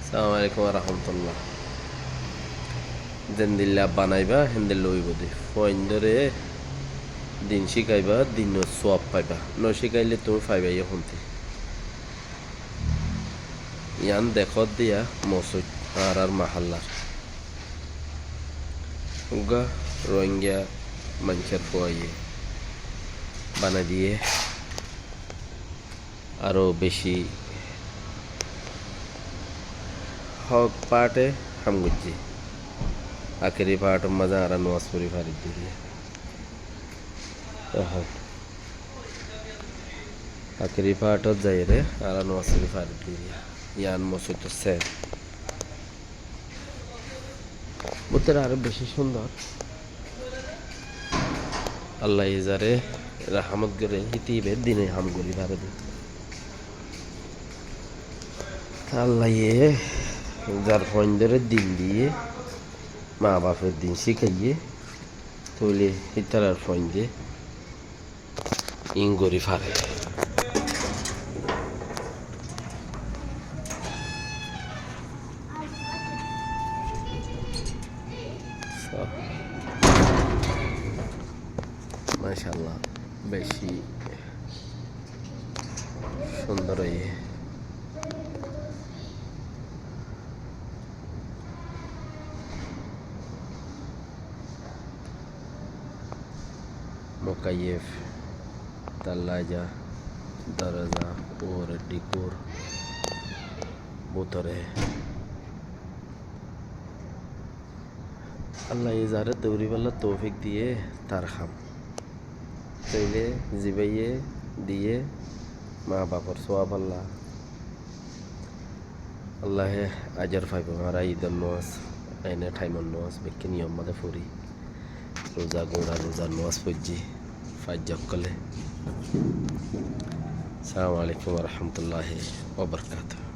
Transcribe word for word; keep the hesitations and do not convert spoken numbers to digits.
Assalamu alaikum warahmatullah. Zendilla banaibá, héndilla óibou de. Fuaindóre din cíkaibá, dinor suab faibá. No cíkailé tuñí faibá yó honté. Yián dekór diya mosóit añárár mahallar. Uggúa Rohingya maincór fuaye banai diyé. Aró beci hók parte ham goijjé. Akéri partor mazé añára nomás fori fari diyé. Ehón akéri partot zaiyóre añára nomás fori fari diyé. Yián mosóitor sén. Bútore aró beci cúndor. Allaye zaré rahámot goré, híte íba dine ham gorí fare de. Allaye zar fuaindóre din diyé, maa bafor din cíkaiyé, tóile hítarar fuainde in gorí fare. So, macállah, beci cúndor óiye. Mukayef, darwaza, doroza, uore dikur, bútore. Allaye zaré douribálla toufik diyé, tar ham. Tóile zibáye diyé, maa bafor suab Allah. Allaye ajor faibó. Añára idor nomás, ene thaimor nomás, bekkún yom mazé fori. Ruza gura, ruzar nomás foijjí, faijja ókkole. Assalamu alaikum warahmatullahi wabarakatuh.